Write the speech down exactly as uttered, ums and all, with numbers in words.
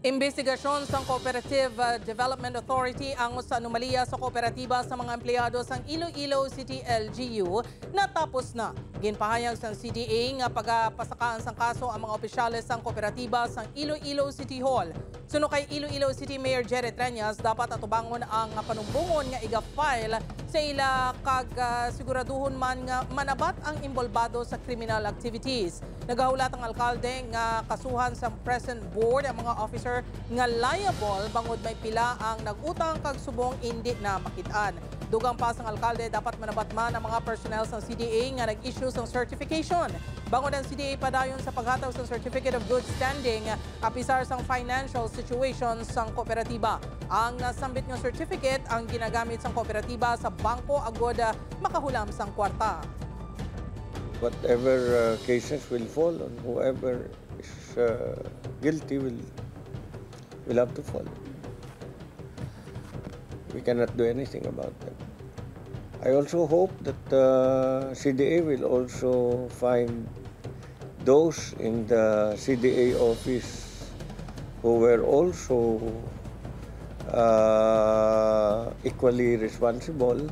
Imbestigasyon sang Cooperative, uh, Development Authority ang sa anomalya sa kooperatiba sa mga empleyado sang Iloilo City L G U natapos na. Ginpahayag sang C D A nga pagapasakaan sang kaso ang mga opisyales sang kooperatiba sang Iloilo City Hall. Suno kay Iloilo City Mayor Jerry Treñas, dapat atubangon ang panumbongon nga iga-file sa ila kag, ah, siguraduhon man nga manabat ang inbolbado sa criminal activities. Nagahulat ang alkalde nga kasuhan sang present board ang mga officer nga liable bangod may pila ang nag-utang kag subong indi na makit-an. Dugang pa sang alkalde, dapat manabat man ang mga personnel sang C D A nga nag-issue sang certification, bangod ang C D A padayon sa paghatag sang Certificate of Good Standing apisar sang financial situation sang kooperatiba. Ang nasambit nga certificate ang ginagamit sang kooperatiba sa bangko agud, ah, makahulam sang kwarta. Whatever uh, cases will fall on whoever is uh, guilty will will have to fall. We cannot do anything about that. I also hope that uh, C D A will also find those in the C D A office who were also uh, equally responsible